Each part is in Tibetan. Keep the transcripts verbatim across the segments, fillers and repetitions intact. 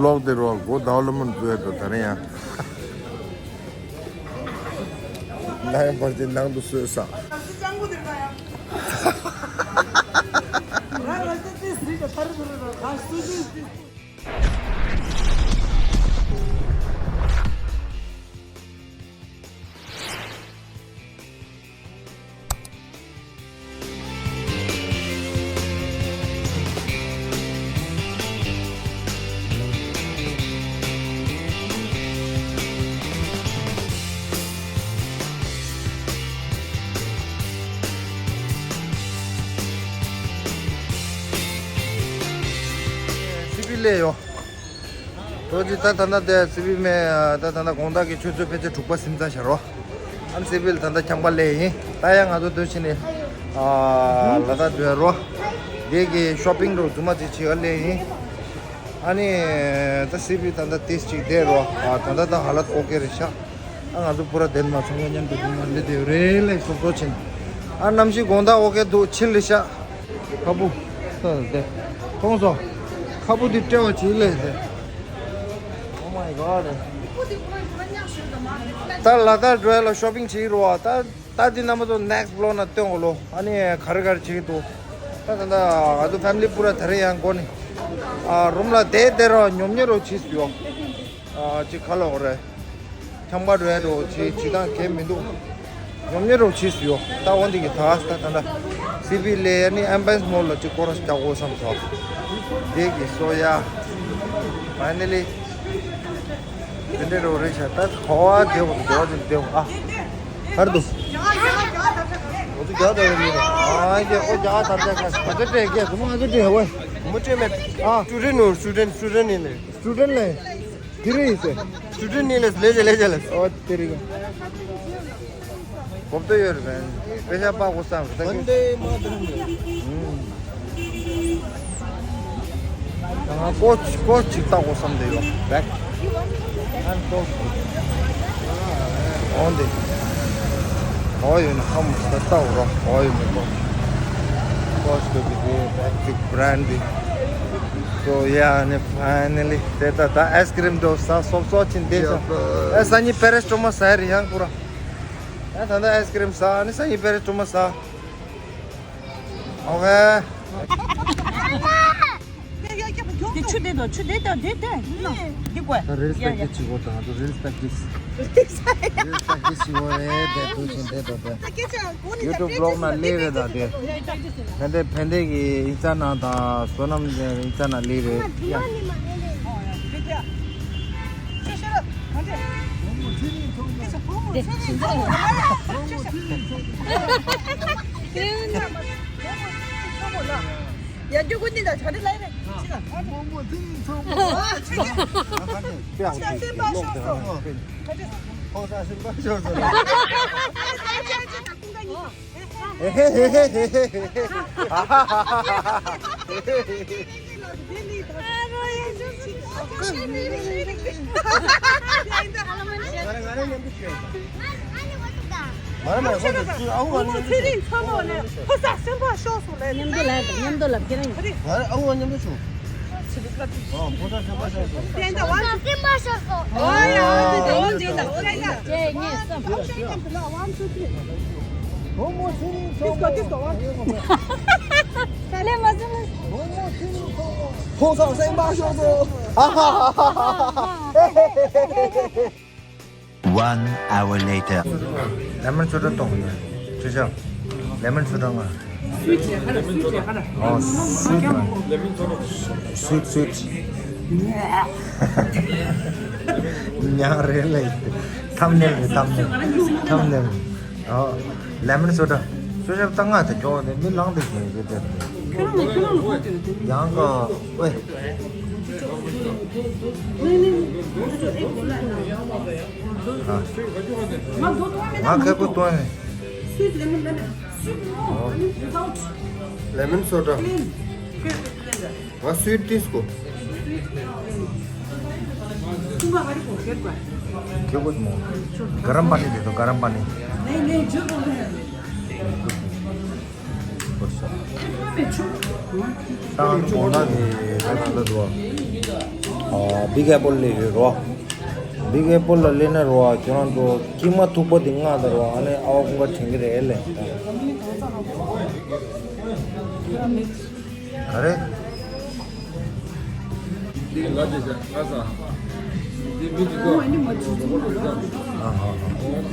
ལོག་དེ་རོ་སྒོ་ཟླ་བ་ལ་མུན་བཟོས་དོ་ད་རེ་ཡང་། ལ་ཡང་བར་དེ་ནང་དུ་སོས་ས། སི་པི་ལས་ཡོ། ལོ་ཅི་ད་ད་ད་དེ་སི་བི་མེ་ད་ད་ད་དགོང་དག་གི་ཆུ་ཚོད་ཕལ་ཆེར་དྲུག་པ་ཟིན་ཚར་ཤག་རོ། ཨ་ནི་སི་བི་ལ་ད་ད་ཁྱང་པ་ལས་ཡིན། ད་ཡང་ང་ཚོ་སྡོད་ཕྱིན་ནས་ཨ་ལ་ད་སྡོད་རོ། དེ་གི་ཤོ་པིང་རོ་རྫུན་མ་ཅིག་བྱེད་ག་ལས་ཡིན། ཨ་ནི་ད་སི་བི་ད་ད་ཏིས་ཅིག་བསྡད་རོ། ཨ་ད་ད་ད་ཧ་ལ་ཏི་ཨོ་ཀེ་རེད་ཤག་ཨ་ང་ཚོ་པུ་ར་དེ་མ་ཚོང་ཁང་མཉམ་དུ་སྡོད་མ་འདི་དེ་རེད་ལས་སོ་སོ་ཕྱིན། ཨ་གནམ་གཤིས་དགོང་དག་ཨོ་ཀེ་འདུག་ཕྱིར་ལས་ཤག་ཁ་སྤུ། ད་དེ། མཐོང་སོང་། ཁ་སྤུ་འདི་སྤྲེའུ་བྱིས་ལས་དེ། Oh my god. ད་ལ་དྭགས་འགྲོ་ཡ་ལ་ཤོ་པིང་བྱེད་ཀྱི་རོ་བ། ད་ད་འདི་རྣམ་པ་ཚོ་next vlog ན་སྟོན་གོ་ལོ། ཨ་ནི་ག་རེ་ག་རེ་བྱེད་ཀྱི་འདུག་ད་ད་ད་ང་ཚོ་ཕེ་མི་ལི་པུ་ར་ད་རེ་ཡང་འགོ་ནི། ཨ་རུམ་ལ་བསྡད་བསྡད་རོ་ཉོབ་ཉེ་རོ་བྱིས་སུ་ཡོ། ཨ་ཅིག་ཁ་ལོག་རེད། ཁྱམས་པ་རེད་འགྲོ་ཅི་ཅི་དང་གལ་མི་འདུག་ཉོབ་ཉེ་རོགས་བྱིས་སུ་ཡོ། ད་འོ་འདི་གི་ད་ད་ད་ད་སི་བི་ལས་ནི་ཨེམ་བན་སི་མོལ་ལ་ཅིག་སྐོར་ར་རྒྱག་དགོས་བསམ་སོང་། འདི་གི་སོ་ཡ། ཕའི་ནལ་ལི། དེ་འདྲའི་རོགས་རེད་ཤག་ད་གོ་བ་བདེ་བོ་བདེ་བོ་ཅིག་བདེ་བོ་ཨ། གར་འདུག་འོ་ཚོ་རྒྱག་ད་རེད་མི་རེད། ཨ་ཡེ་ཨོ་རྒྱག་ད་རྒྱག་ག་ང་ཚོ་སྤྲད་ཀྱི་ང་ཚོ་སྤྲད་ཧ་ཝའི། མུ་སྤྲད་མེད། ཨ་སི་ཊུ་ཌེན་ནོ་སི་ཊུ་ཌེན་སི་ཊུ་ཌེན་ཡིན་ལེ། སི་ཊུ་ཌེན་ལེ། དེ་རིང་ཡིན་ཟེར། སི་ཊུ་ཌེན་ལས་ལས་ལས་ལས། ཨོ་དེ་རིང་། གོ་བརྡ་ཡོད་རེད་པས། དཔེ་ཆ་པགས་པོ་བསམ་རེད་ད་ཁྱོད། ང་ཀོ་ཀོ་ཅིག་བཏགས་དགོས་བསམ་བསྡད་ཡོད་རེད། ཨན་ཀོ། འོན་ཏེ། ག་བ་ཡོད་ན་ཧམ་ད་བཏགས་རོགས་ག་བ་ཡོད་མེད་ཀོ། ཀོ་ཅིག་གི་དེ་བེག་ཅིག་བྷ་རན་ཌི། So yeah, and finally དེ་ད་ད་ཨའི་སི་ཀི་རིམ་འགྲོ་ས་སོབ་སོབ་ཕྱིན་བསྡད་ཤག་ཨ་སང་ཉིན་པེ་རེ་སི་ཀྲོ་མ་ཟ་ཡ་རེད་ཡང་པུ་ར། ཨ་ད་ད་ཨའི་སི་ཀི་རིམ་ཟ་ཨ་ནི་སང་ཉིན་པེ་རེ་སི་ཀྲོ་མ་ཟ། ཨོ་ཁེ། དེ་ཆུ་དེ་དང་ཆུ་དེ་དང་དེ་དེ་ནོ། འདི་དགོས། ད་རིལ་སི་ཡ་པེག་ཡ་ཇི་བྱེད་དགོས་དང་ང་ཚོ་རིལ་སི་པེག་ཇི། རིལ་སི་པེག་ཇི་བྱེད་དགོས་རེད་དེ་དུ་ཞིང་དེ་དང་དེ། ཡུ་ཊུབ་བི་ལོག་ན་ལེ་རེད་ད་དེ། ཕན་བདེ་ཕན་བདེ་གི་ཨིན་སྟ་ན་དང་བསོད་ནམས་ཨིན་སྟ་ན་ལེ་རེད་ཡ། ཡ་རྒྱུ་ཀུན་ནི་ད་ཆ་འདི་ལ་རེད། ཆི་ལ། མོ་མོ་ཚེ་རིང་ཚང་མ། ཨ་ཆི་ལ། ཆ་སེམས་པ་ཤོར་སོང་། ཁོང་ས་སེམས་པ་ཤོར་སོང་། ཧེ་ཧེ་ཧེ་ཧེ། ང་རང་ང་རང་མཉམ་དུ་ཁྱེར། མ་རེད་མ་རེད། ཁོ་ཚོ་ཨ་ཧུ་ང་རང་མཉམ་དུ་ཁྱེར། ཚེ་རིང་ཚང་མ་ནས་ཁོ་ས་སེམས་པ་ཤོར་སོང་ལབ། མཉམ་དུ་ལབ་དང་མཉམ་དུ་ལབ་ཁྱེད་རང་ཡིན། ང་རང་ཨ་ཧུ་ང་མཉམ་དུ་བྱུང་། ཨོ་ཁོ་ས་སེམས་པ་ཤོར་སོང་། དེ་འདྲ་བ། ས་སེམས་པ་ཤོར་སོང་། ཨོ་ཡ་ཨོ་དེ་འདྲ་ཨོ་དེ་འདྲ་ཨོ་དེ་འདྲ། གཅིག་གཉིས་གསུམ། ཁོང་ས་སེམས་པ་ཤོར་སོང་། ཨ་ཧ་ཧ་ཧ། One hour later. ལེ་མོན་སོ་ཌ་གཏོང་ཡ། ཅི་བྱ། ལེ་མོན་སོ་ཌ་ང་། ཨོ་སུའིཊ་ང་། སུའིཊ་སུའིཊ། ཉག་རེད་ལེ། ཐམ་ནེལ་རེད་ཐམ་ནེལ། ཐམ་ནེལ། ཨོ། ལེ་མོན་སོ་ཌ། སོ་ཌ་བཏང་ང་དེ་ཁྱོད་དེ་མི་ལངས་དེ་ཁྱོད་དེ་དེ། ཁྱོད་རང་ལ་ཁྱོད་རང་ལ་ཁོ་དེ་དེ། ཡང་ག་ཝེ། ང་ཁེ་པོ་སྟོན་ནས། ལེ་མོན་སོ་ཌ། ང་སུའིཊ་ཏིས་ཀོ། ཁེ་པོ་མོ། ག་རམ་པ་ནི་དེ་དོ་ག་རམ་པ་ནི། ཏང་གོང་ན་གི་རེད་ལ་དུ། ཨ། བིག་ཨེ་པོལ་ལ་ཡོད་རོ། བིག་ཨེ་པོལ་ལ་སླེབས་ན་རོ། ཁྱོད་རང་ཚོ་ཀྱེ་མ་ཐུག་པ་དེ་མངགས་དང་རོ། ཨ་ནི་ཨ་བ་ཀུན་དགའ་དྲན་གྱི་རེད་ལེ། ག་རེ། ཨ་ཧ་ཧ།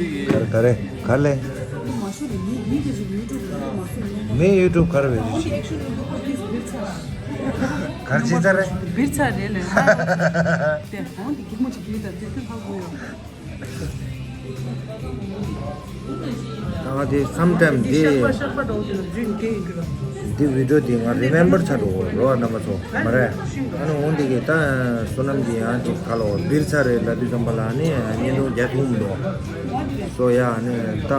ག་རེ་ག་རེ་ག་ལེ། མི་ཡུ་ཊུབ་ག་རེ་བེད་སྤྱོད་བྱེད། ག་རེ་བྱེད་ཚར་རེད། བིར་ཚར་རེད་ལེ། དེ་ཧོང་དེ་གི་མོ་ཅིག་གི་ད་དེ་དུས་ཧ་གོ་ཡོད། ང་དེ་སམ་ཊའིམ་དེ། འདི་བི་ཌི་ཡོ་དེ་ང་རི་མེམ་བར་ཚར་འགྲོ་གི་རེད་རྣམ་པ་ཚོ། མ་རེད། ཨ་ནི་འོང་དེ་གི་ད་བསོད་ནམས་ཀྱི་ཡང་ཅིག་ག་ལ་བ་བིར་ཚར་རེད་ལབ་དུས་ཙམ་པ་ལ་ནི་བརྙན་ཐུང་རྒྱག་ཐུབ་མི་འདུག་སོ་ཡ་ནི་ད།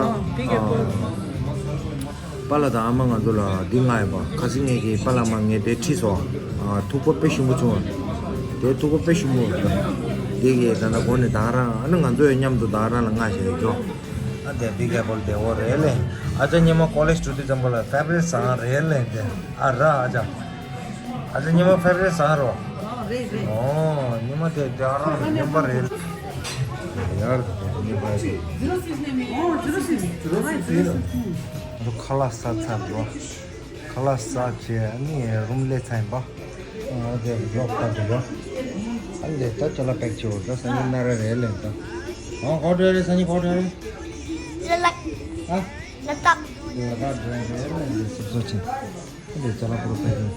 པཱ་ལགས་དང་ཨ་མ་ང་ཚོ་ལ་འདི་མངགས་ཡོད་པ། ཁ་སང་ངེད་ཀྱི་པཱ་ལགས་མ་ངས་དེ་ཁྲིད་སོང་། ཨ། ཐུག་པ་དཔེ་ཞིམ་པོ་བྱུང་བ། དེ་ཐུག་པ་དཔེ་ཞིམ་པོ་འདི་གི་ད་ལྟ་འགོ་ནས་ད་རང་ཨ་ནི་ང་ཚོ་ཡང་མཉམ་དུ་ད་རང་ལ་མངགས་བཞག་ཡོད་ཀྱོ། ཨ་དེ་བིག་ཨེ་པོལ་དེ་འོ་རེད་ལེ། ཨ་ཅག་སྔོན་མ་ཀོ་ལེཇ་འགྲོ་དུས་ཙམ་པ་ལ་ཕེ་ཝ་རེཊ་ཟངས་རེད་ལེ་དེ། ཨ་ར་ཨ་ཅག་ཨ་ཅག་སྔོན་མ་ཕེ་ཝ་རེཊ་ཟངས་རོ། ཨོ་རེད་རེད། ཨོ་སྔོན་མ་དེ་དེ་ཨ་རང་སྔོན་པ་རེད། ཡར་དེ་སྔོན་པ་རེད། ཨོ་ཛི་རོ་སིགས། ཨ་ཛི་རོ་སིགས། ཁ་ལག་ཟ་ཚར་འགྲོ། ཁ་ལག་ཟ་བྱས་ཨ་ནི་རུམ་སླེབས་ཚར་ཡིན་པ། ཨ་དེ་བི་ལོག་ལྟ་འདུག་ཡོ། ཨ་ལས་ད་ཅ་ལག་པེག་བྱེད་འོ། ད་སང་ཉིན་གནའ་ར་རེད་ལས་ད། ཨ་ག་འགྲོ་རེད། སང་ཉིན་ག་འགྲོ་རེད། ལ་དྭགས། ཨ། ལ་དྭགས། ལ་དྭགས་འགྲོ་རེད་ལས་འདི་སུབ་སོ་ཆེ། ཨ་ལས་ཅ་ལག་པུ་ར་པེག་གིང་།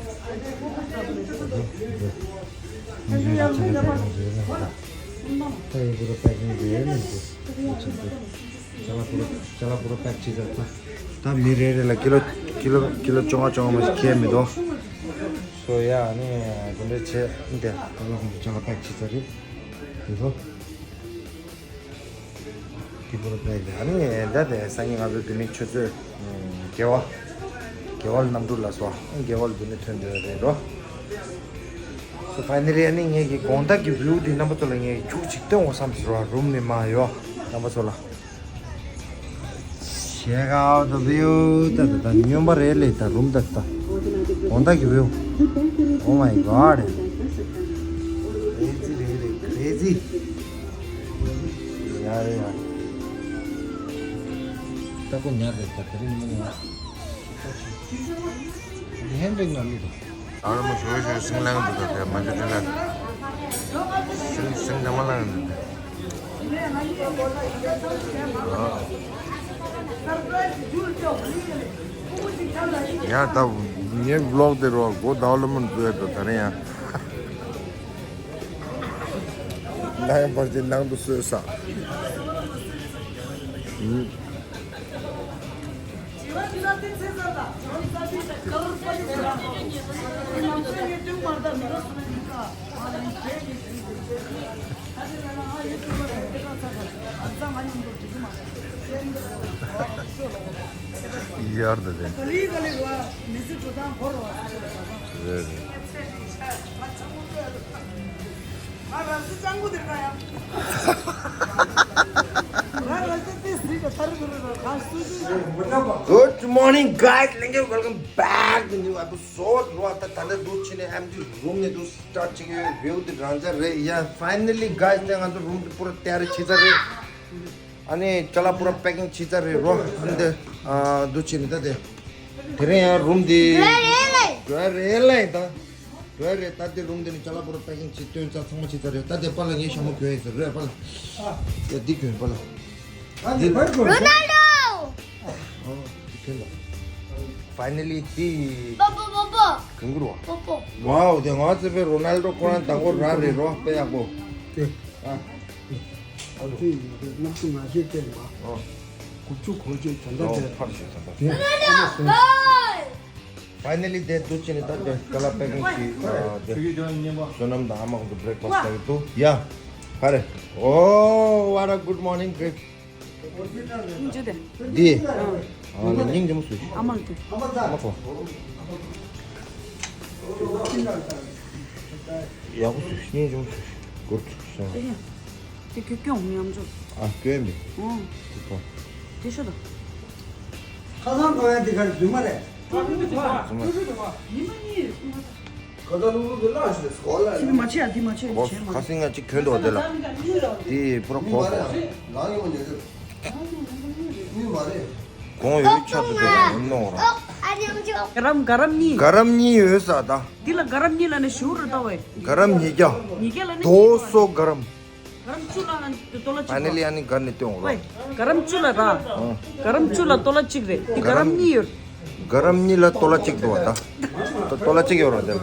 ད་ཡི་པུ་ར་པེག་གིང་རེད་ལས་ད། ད་ཡི་པུ་ར་པེག་གིང་རེད་ལས་འདི་སུབ་སོ་ཆེ་འདི། ཅ་ལག་པུ་ར་ཅ་ལག་པུ་ར་པེག་བྱེད་ཚར་ད། ད་མི་རེ་རེ་ལ་ཀི་ལོ་ཀི་ལོ་ཀི་ལོ་བཅོ་ལྔ་བཅོ་ལྔ་མ་ཞིག་ཁྱེར་མི་འདུག་སོ་ཡ་ནི་དེ་འདྲ་བྱས་འདི་ད་ལོ་ཁོང་ཚོ་ཅ་ལག་པེག་བྱེད་ཚར་རེད། དེ་ཚོ་དེ་པུ་ར་པེག་རེད། ཨ་ནི་ད་དེ་སང་ཉིན་ང་ཚོ་དེ་ནི་ཆུ་ཚོད་བརྒྱད་པ་བརྒྱད་པ་ལ་གནམ་གྲུ་ལ་སོ་བརྒྱད་པ་ལ་དེ་ནི་ཐོན་འདོད་རེད་རོ། སོ་ཕའི་ནལ་ལི་ཨ་ནི་ངེད་ཀྱི་དགོང་དག་གི་བིའུ་དེ་རྣམ་པ་ཚོ་ལ་ངས་ཁྱུག་ཅིག་སྟོན་འོ་བསམ་ཟེར་བ་རུམ་ནས་མ་ཡོ་རྣམ་པ་ཚོ་ལ། Check out the view. ད་ད་ད་སྨྱོན་པ་རེད་ལས་ད་རུམ་ད་ད། དགོང་དག་གི་view. Oh my god. Crazy རེད་རེད། Crazy. ཡ་ཡ། ད་ཁོ་ཉར་རེད་ད་དེ་རིང་མི་ཉར། ལྷན་རིགས་ང་མི་འདུག་ཨ་རོ་མོ་ཞོ་ཞོ་སིང་ལང་འདུག་ད་དེ་མ་འཇོ་ཏི་ལ། སིང་སིང་ད་མ་ལང་འདུག་ཡ་ད་ངའི་ཝི་ལོག་དེ་རོ་གོ་ད་ལོ་མོ་འདུག་ཡ་ད་ད་རེ་ཡ། ལ་ཡ་བར་དེ་ནང་དུ་སོས་ས། ཡར་དེ་དེ། རེད་རེད། Good morning, guys. Welcome back to new episode. རོ་ད་ད་ནས་འདུག་ཕྱི་ནས་ཨེམ་ཌི་རུམ་ནས་འདུག་སི་ཊར་བྱེད་ཀྱི་ཡོད། ཝིའུ་དེ་རང་འཇགས་རེད་ཡ། Finally, guys, ད་ང་ཚོ་རུམ་དེ་པུ་ར་ཏ་ཡར་བྱས་ཚར་རེད། ཨ་ནི་ཅ་ལག་པུ་ར་པེ་ཀིང་བྱས་ཚར་རེད་རོ། ཨ་ནི་དེ་ཨ་འདུག་ཕྱི་ནས་ད་དེ། དེ་རིང་ཡང་རུམ་དེ་འགྲོ་རེད་ལེ་ད། འགྲོ་རེད་ད། དེ་རུམ་དེ་ནི་ཅ་ལག་པུ་ར་པེ་ཀིང་བྱས་སྟོན་ཚར་ཚང་མ་བྱས་ཚར་རེད། ད་དེ་པཱ་ལགས་ངའི་ཞྭ་མོ་གྱོན་ཡིན་ཟེར་རེད་པཱ་ལགས། ཡ་འདི་གྱོན་པཱ་ལགས། འདི་རོ་ནལ་ཌོ། ཨོ་འདི་གྱོན་ལ། Finally དེ། པོ་པོ་པོ་པོ། གང་གི་རོ། པོ་པོ། ཝའོ་དེ་ང་ཚོ་པའི་རོ་ནལ་ཌོ་ཁོ་རང་དང་པོ་ར་རེད་རོ་དཔེ་ཡག་པོ། དེ། ཨ། ཨ་ཙི་ཡིན་གྱི་གནམ་གཤིས་ང་ཞེས་བསྟན་པ། ཨོ། དགུ་བཅུ་གོ་གཅིག་ད་ལྟ་ཨོ་དེ། ཕར་ཞིག་ད་ལྟ། དེ་ཨ་མ་སོང་། Finally དེ་འདུག་ཕྱི་ནས་ད་དེ་ཅ་ལག་པེ་ཀིང་བྱས་ཨ་དེ། བསོད་ནམས་དང་ཨ་མ་ཁོང་ཚོ་བྷི་རེག་ཕ་སི་ཊི་ལྟ་གི་འདུག་ཡ། ཧ་རེ། Oh, what a good morning, great. འདི། ཨ་ནི་སྙིང་རྗེ་མོ་སུ་ཞིག་ཨ་མ་ལ་དེ། ཨ་མ་ཁོ། ཡག་པོ་སུ་ཞིག་སྙིང་རྗེ་མོ་སུ་ཞིག་སྒོར་ཚུགས་སོང་། དེ་ཡང་། དེ་ཁྱོད་སྐྱོན་ཉམས་འཇོག་ཨ་སྐྱོན་མེད། ཨང་། དེ་ཁོ། དེ་ཤོད་དང་། ཁ་སང་གོ་ཡ་དེ་གར་རྫུན་མ་རེད། རྫུན་མ། ཉི་མ་གཉིས། ཁ་ད་ལུག་ལུག་དེ་ལ་ཞེས་གོ་ལ་ཡིན། མ་ཆེ་ཡ་འདི་མ་ཆེ་ཡ་འདི་ཆེ་མ་ཁ་ཆེ། སིང་ང་གཅིག་གྱོན་འདུག་དེ་ལ། དེ་པུ་ར་གོ་གོ། ལ་ཡོང་ཉེ་གི། མི་མ་རེད། གོང་ཡོད་ཆགས་འདུག་དེ་ལ་ཡོང་ནོ་ར། ག་རམ་ག་རམ་གཉིས། ག་རམ་གཉིས་ཡོད་ས་ད། འདི་ལ་ག་རམ་གཉིས་ལ་ནི་ཞུ་རུ་ལྟ་བས། ག་རམ་ཉིས་བརྒྱ། ཉིས་བརྒྱ་ལ་ནི་དོ་སོ་ག་རམ། ག་རམ་བཅུ་ལ་ཨ་ནི་ཏོ་ལ་གཅིག་ཕ་ནི་ལི་རོ། ཨ་ནི་གར་ནི་སྟོན་འོང་རོ། ཝེ། ག་རམ་བཅུ་ལ་ར། ག་རམ་བཅུ་ལ་ཏོ་ལ་གཅིག་རེད། འདི་ག་རམ་གཉིས་ཡོད། ག་རམ་གཉིས་ལ་ཏོ་ལ་གཅིག་འདུག་བ་ད། ཏོ་ལ་གཅིག་ཡོད་རོ་དེ་ལ།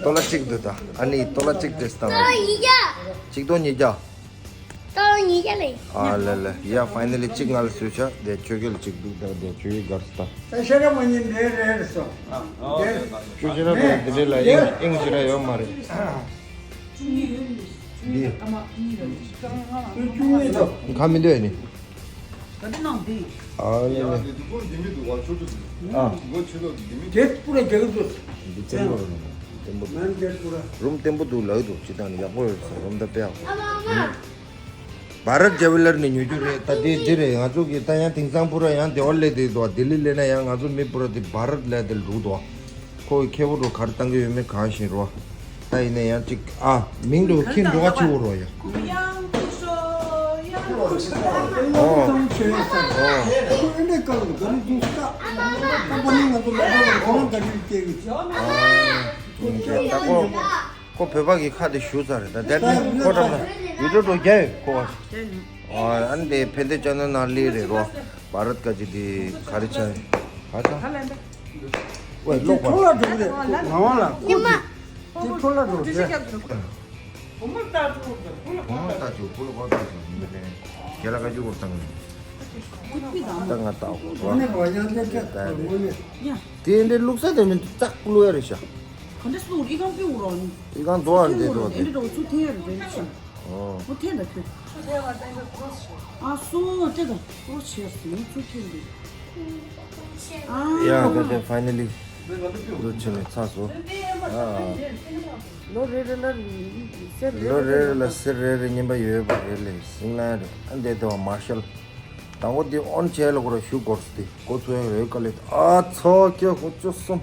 ཏོ་ལ་གཅིག་འདུག་ད། ཨ་ནི་ཏོ་ལ་གཅིག་དེ་སྟངས། ཏོ་ཉིས་བརྒྱ། གཅིག་ཏོ་ཉིས་བརྒྱ། ཏོ་ཉིས་བརྒྱ་ལས། ཨ་ལེ་ལེ། ཡ་ཕ་ནི་ལི་གཅིག་ང་ལ་བཟོས་ཤག་དེ་ཁྱོད་ཀྱི་ལ་གཅིག་འདུག་ད་དེ་ཁྱོད་ཀྱི་གར་སྟངས། ད་ཤ་ར་མ་ཉིན་འདྲེ་རེ་རེ་སོ། ཁྱོད་ཤ་ར་མ་ཉིན་འདི་འདྲེ་ལ་ཨིང་ཨིང་ཤ་ར་ཡོད་མ་རེད། འདི། ཁ་མི་འདོད་ནི། ཨ་ལེ་ལེ། ཨ། འདི་པུ་ར་རྒྱག་གི་འདུག་འདི་བཙན་པོ་རེད། བཙན་པོ་འདུག་རུམ་བརྟན་པོ་འདུག་ལབ་འདུག་ཅི་ད་ནི་ཡག་པོ་ཡོད་ས་རུམ་ད་དཔེ་ཡག་པོ། བྷ་རད་ཇེ་ཝེ་ལར་ནས་ཉོ་རྒྱུ་རེད། ད་དེ་འདི་རེད། ང་ཚོ་གི་ད་ཡང་དེང་སང་པུ་ར་ཡང་དེ་བ་ལས་དེ་འདུག་ལྡི་ལི་ལས་ན་ཡང་ང་ཚོ་མི་པུ་ར་དེ་བྷ་རད་ལས་དེ་འདུག་འདུག་ཁོ་གི་ཁེ་པོ་རུ་གར་བཏང་གི་ཡོད་མེད་གང་ཤེས་རོ། ད་ཡིན་ན་ཡང་ཅིག་ཨ་མིང་དུ་ཁྱི་འགྲོ་བ་ཆེ་བོ་རོ་ཡ། ཨོ། ཨོ། ད་ཁོ། ཁོ་བོད་པ་གི་ཁ་དེ་ཞུ་ཚར་རེད་ད། དེ་ནི་ཁོ་འགྲམ་ན་ཡུ་ཊུབ་འགྲོ་རྒྱ་ཡོད་ཁོ་བ། ཨ་ནི་དེ་ཕན་བདེ་ཅན་ནང་ལི་རེད་རོ། བྷ་རད་ཀ་ཅི་དེ་ག་རེ་ཆ་ག་ཆ། ཝེ་ལོག་པ། ཁོ་ལ་འགྲོ་རེད་ང་བ་ལ། ཉི་མ། དེ་ཁོ་ལ་འགྲོ་རེད། བུ་མོ་ལྟ་ཅུ་བུ་ལ་བ་ཏང་ཅུ་མི་ལེ། རྒྱ་ལ་ཀ་ཅུ་བོར་ཏང་ནི། ཏང་ང་ཏའོ་བ། དེ་འདྲའི་ལུགས་ས་དེ་མི་འདུག་ཙག་ཀླུ་ཡ་རེད་ཤག་ག་འདྲ་སོང་ཨི་ཁང་པི་འུ་རོ་ནི། ཨི་ཁང་རྡོ་བ་འདི་རྡོ་དེ། འདི་འདྲ་ཚུ་ཐེན་ཡ་རེད་ཤག་ཨོ། མོ་ཐེན་ད་ཁྱོད། ཨ་སོ་དེ་ད་ཨོ་ཆེ་སི་ཚུ་ཐེན་འདི། ཨ་ཡ་ད་དེ་ཕའི་ནལ་ལི། འདུ་ཆེ་ནས་ཚ་སོ། ཨ། ལོ་རེ་རེ་ལ་སེར་རེ་རེ་ལོ་རེ་རེ་ལ་སེར་རེ་རེ་རྙིང་པ་ཡོད་པ་རེད་ལེ་སིང་ལ་རེད། ཨ་འདི་དེ་བ་མར་ཤལ། དང་པོ་འདི་ཨོན་བྱས་ལ་ཁོ་ར་ཞུ་དགོས་སུ་དེ་ཀོ་ཚོ་ཡང་རེ་ཀ་ལེ། ཨ་ཚོ་ཀྱོ་ཁོ་ཅོ་སོམ།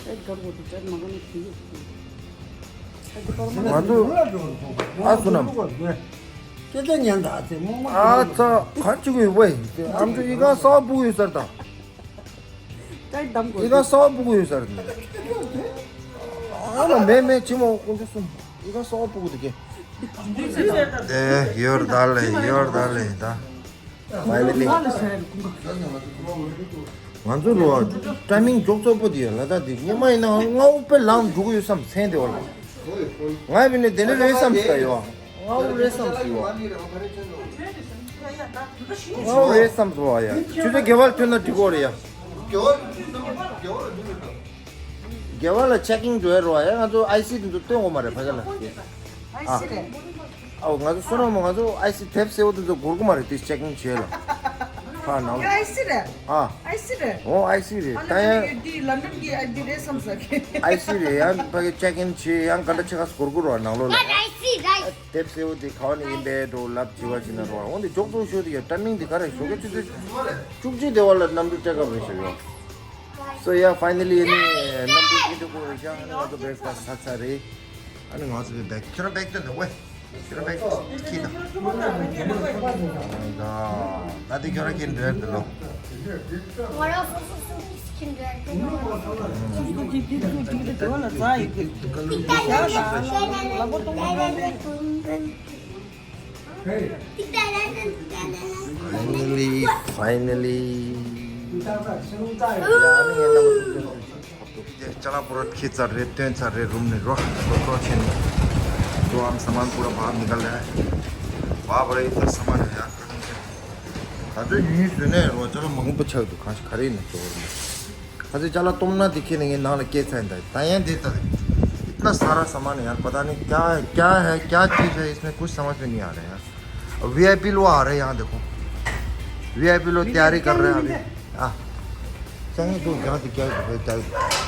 ང་ཚོ་ཨ་སུ་ནམ། ཨ་ཚ་ག་ཅི་གི་ཝེ། ཨམ་ཅོ་ཨི་ག་སོ་པུ་ཡོད་སར་དང་། ཨི་ག་སོ་པུ་ཡོད་སར་དང་། ཨ་ལ་མེ་མེ་ཅི་མོ་ཀུན་ཅོ་སོམ། ཨི་ག་སོ་པུ་དེ་ཀེ། ཨེ་ཡོར་ད་ལེ་ཡོར་ད་ལེ་ད། ཕའི་ནལ་ལི། ང་ཚོ་ལོ་ཊའི་མིང་མགྱོགས་ཚོགས་པོ་དེ་ལ་ད་དེ་སྔོན་མ་ཡིན་ན་ལྔ་བོ་དཔེ་ལངས་འགྲོ་གི་ཡོད་བསམ་མཚན་དེ་བ་ལ། ང་བི་ནས་དེ་འདྲ་རེད་བསམ་ས་ཡོད། ལྔ་བོ་རེད་བསམ་ས་ཡོད། ལྔ་བོ་རེད་བསམ་ས་བ་ཡ། ཆུ་ཚོད་བརྒྱད་པར་ཐོན་ན་འགྲིག་གོ་རེད་ཡ། རྒྱལ་བ་ལ་ཅེག་ཨིན་འགྲོ་ཡ་རོ་ཡ། ང་ཚོ་ཨའི་སི་དེ་ཚོ་སྟོན་དགོས་མ་རེད་ཕ་ག་ལ། ཨ། ཨའོ་ང་ཚོ་བསོད་ནམས་ང་ཚོ་ཨའི་སི་དེབ་སེར་པོ་དེ་ཚོ་འགོར་གི་མ་རེད་དེ་ཅེག་ཨིན་བྱས་ལ། ཕ་ནང་ལ། ཨའི་སི་རེད། ཨ། ཨའི་སི་རེད། ཨོ་ཨའི་སི་རེད་ད་ཡང་། དེ་ལན་ཌན་གི་ཨའི་སི་རེད་བསམ་ས་གི། ཨའི་སི་རེད་ཡང་ཕ་གི་ཅེག་ཨིན་བྱས་ཡང་ག་འདྲ་ཆེ་ཁ་སུ་འགོར་གི་རོ་ནང་ལོགས་ལ། དེབ་སེར་པོ་དེ་ག་བ་ནས་ཡིན་པས་འགྲོ་ལབ་བྱི་བ་བྱི་ན་རོ་འོན་ཏེ་འཇོག་ཚོགས་ཤོད་དེ་ཡ་ཊའི་མིང་དེ་ག་རེ་ཞོགས་ཀ་ཆུ་ཚོད་བཅུ་གཅིག་དེ་བ་ལ་གནམ་གྲུ་སྤྲད་སྐབས་རེད་ཤོད་ཡོ། So yeah, finally ཨ་ནི་གནམ་གྲུ་ཀི་འགྲོ་དགོས་རེད་ཤག་ཨ་ནི་ང་ཚོ་བྷེ་རེག་ཕ་སི་ཚར་ཚར་རེད། ཨ་ནི་ང་ཚོ་བི་བེག་ཁྱོད་རང་བེག་སྟོན་དང་ཝེ། ཁྱོད་རང་བེག་ཁྱི་དང་། ད་ད་དེ་ཁྱོད་རང་ཁྱི་འདྲ་དེ་ལོ། ང་རང་སོ་སོ་སོ་སོ་ཁྱི་འདྲ་དེ་ལོ། Finally, finally. ཅ་ལག་པུ་ར་ཁྱི་ཚར་རེད་སྟོན་ཚར་རེད་རུམ་ནས་རོ། ལོ་ཏོ་ཆེན་ནས། तो हम सामान पूरा बाहर निकाल रहे हैं। बाप रे इतना सामान है यार। ད་དུང་ཉུང་ཉུང་བཟོས་ནས་རོ་ཅ་ལག་མང་པོ་ཆགས་འདུག་གང་ཞིག་ག་རེ་ཡིན་ན་ཅོ་བར་མ། ཁ་ཚོད་ཅ་ལག་སྟོང་ན་དེ་ཁྱེར་ནས་ངའི་ནང་ལ་སྐྱེལ་ཚར་ཡིན་ད། ད་ཡང་དེ་ལྟ་རེད། इतना सारा सामान है यार, पता नहीं क्या है, क्या है, क्या चीज़ है, इसमें कुछ समझ में नहीं आ रहा है यार। वीआईपी लोग आ रहे हैं यहाँ, देखो। वीआईपी लोग तैयारी कर रहे हैं अभी। हाँ। चंगे दो क्या थी, क्या क्या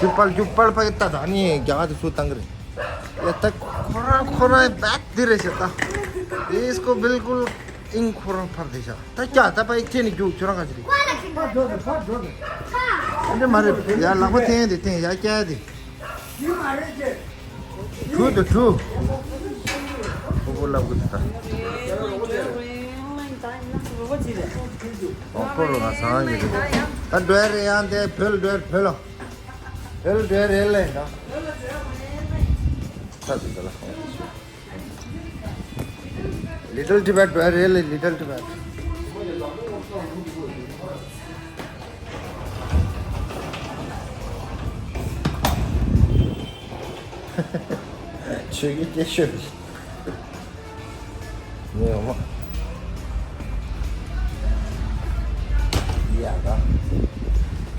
चुप्पल चुप्पल पर इतना धानी है, क्या थी सो तंग रहे। ये तक खोरा खोरा बैग दे रहे था। ये इसको बिल्कुल इन खोरा पर दे जा। ད་སྐྱ་ད་པ་ཨིག་ཐེན་ནི་རྒྱུག་ཁྱོད་རང་ག་ཅི་རེད། ཕར་འགྲོ་དེ་ཕར་འགྲོ་དེ། ཨ་འདྲ་མ་རེད་ཡ། ལག་པ་འཐེན་དེ་འཐེན་ཡ་སྐྱ་དེ། True to true. ཁོ་བོ་ལབ་གི་འདུག་ད། ཨོ་ཁོ་རོ་ང་སང་གི་རེད། ད་འགྲོ་ཡ་རེད་ཡང་དེ་བོད་འགྲོ་བོད་ལ། བོད་འགྲོ་རེད་ལེ་ད། ས་དེ་ད་ལ། Little Tibet, really little Tibet. ཆོས་ཀྱི་སྐྱེ་ཤོད་ནི་ཡོང་མ། ཡ་ད།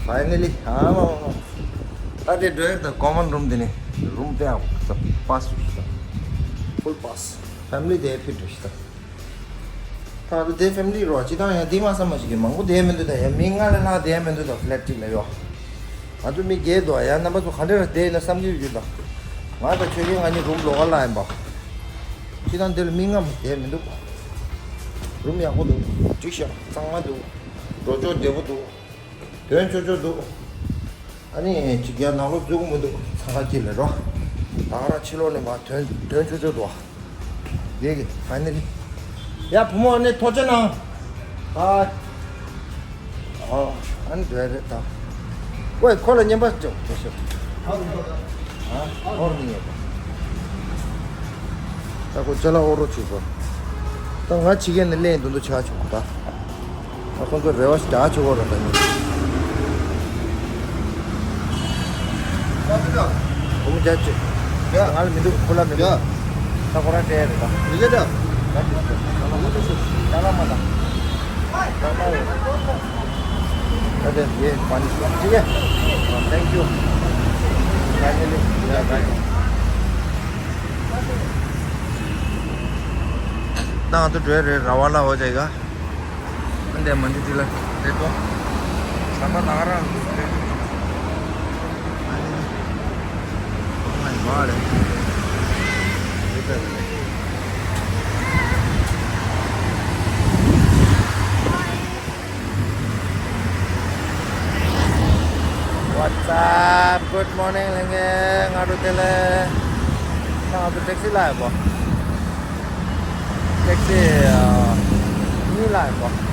Finally ཨ་མ་མ་མ། ད་དེ་འགྲོ་ཡ་ད་common room དེ་ནི་room དེ་ཨ་pass ཞུ་ཞུ་ད། Full pass. Family དེ་ཕི་འགྲོ་ཞུ་ད། ད་དེ་family རོ་ཅི་ད་ཡང་དེ་མ་བསམ་མ་ཞིག་གི་མང་པོ་དེ་མི་འདུག་ད་ཡང་མི་ལྔ་ལས་ལྷག་དེ་མི་འདུག་ད་flat གཅིག་ལ་ཡོ། ང་ཚོ་མི་བརྒྱད་འདུག་ཡང་རྣམ་པ་ཚོ་ག་འདྲ་བསྡད་ཡིན་ན་བསམ་གྱི་ཡོད་ད། ང་དང་ཆོས་རྒྱལ་ང་གཉིས་room ལོགས་ཀ་ལ་ཡིན་པ། ཅི་ད་འདི་ལ་མི་ལྔ་མ་དེ་མི་འདུག room ཡག་པོ་འདུག་འགྲིག་ཤག་གཙང་མ་འདུག་འགྲོ་ཕྱོགས་བདེ་པོ་འདུག་དོན་ཆོ་ཆོ་འདུག་ཨ་ནི་ཅིག་ཡར་ནང་ལོགས་འཛུལ་གི་མི་འདུག་ཚང་ཁ་ཅིག་ལས་རོ། ད་ག་རང་ཕྱི་ལོགས་ནས་མར་དོན་དོན་ཆོ་ཆོ་འདུག་དེ་གི་finally། ཡ་བུ་མོ་ཨ་ནི་ཐོག་ཆེ་ནང་། ཨ། ཨོ། ཨ་ནི་འདྲ་རེད་ད། ཝེ་ཁོ་ལ་བརྙན་པར་སྤྲད་དེ་ཤོག་ཨ། ཨོར་ནི་ཡོད་པ། ད་ཁོ་ཅ་ལག་ཨོ་རོ་བྱེད་དགོས། ད་ང་ཕྱི་རྒྱལ་ནས་ལེན་འདུག་འདུག་ཆ་བྱུང་ད། ཨ་ཁོང་ཚོ་རེ་བ་ཞིག་རྒྱག་ཆོག་གོ་ར་ད་ནི། ཨོ་མོ་རྒྱག་ཅིག་ཡ། ང་ལ་མི་འདུག་ཁོ་ལ་མི་འདུག་ཡ། ད་ཁོ་རང་སྤྲད་རེད་ད། མི་རྒྱག་ད། ད་ཅིག་ཅ་ལག་མ་ད། ད་ད་ཡོད། ད་དེ་ཡེ་པ་ནི་ཤོག་ཅིག་ཡ། Thank you. Finally. ཡ་ད་ཡོད། ད་ང་ཚོ་འགྲོ་ཡ་རེད་ར་བ་ལ་འོ་ཅེ་ག་ཨ་འདས་མ་འདི་འདི་ལ་འདི་ཏོ། ཟམ་པ་ད་ག་རང་འདུག་རེད། ཨ་ནི་ཨོ་མའི་གོ་ཌ། འདི་ལྟ་རེད། What's up? Good morning ལྷན་རྒྱས། ང་རུ་དེ་ལས་ང་ཚོ་ཊེག་སི་ལ་ཡོད་པ། ཊེག་སི་གཉིས་ལ་ཡོད་པ།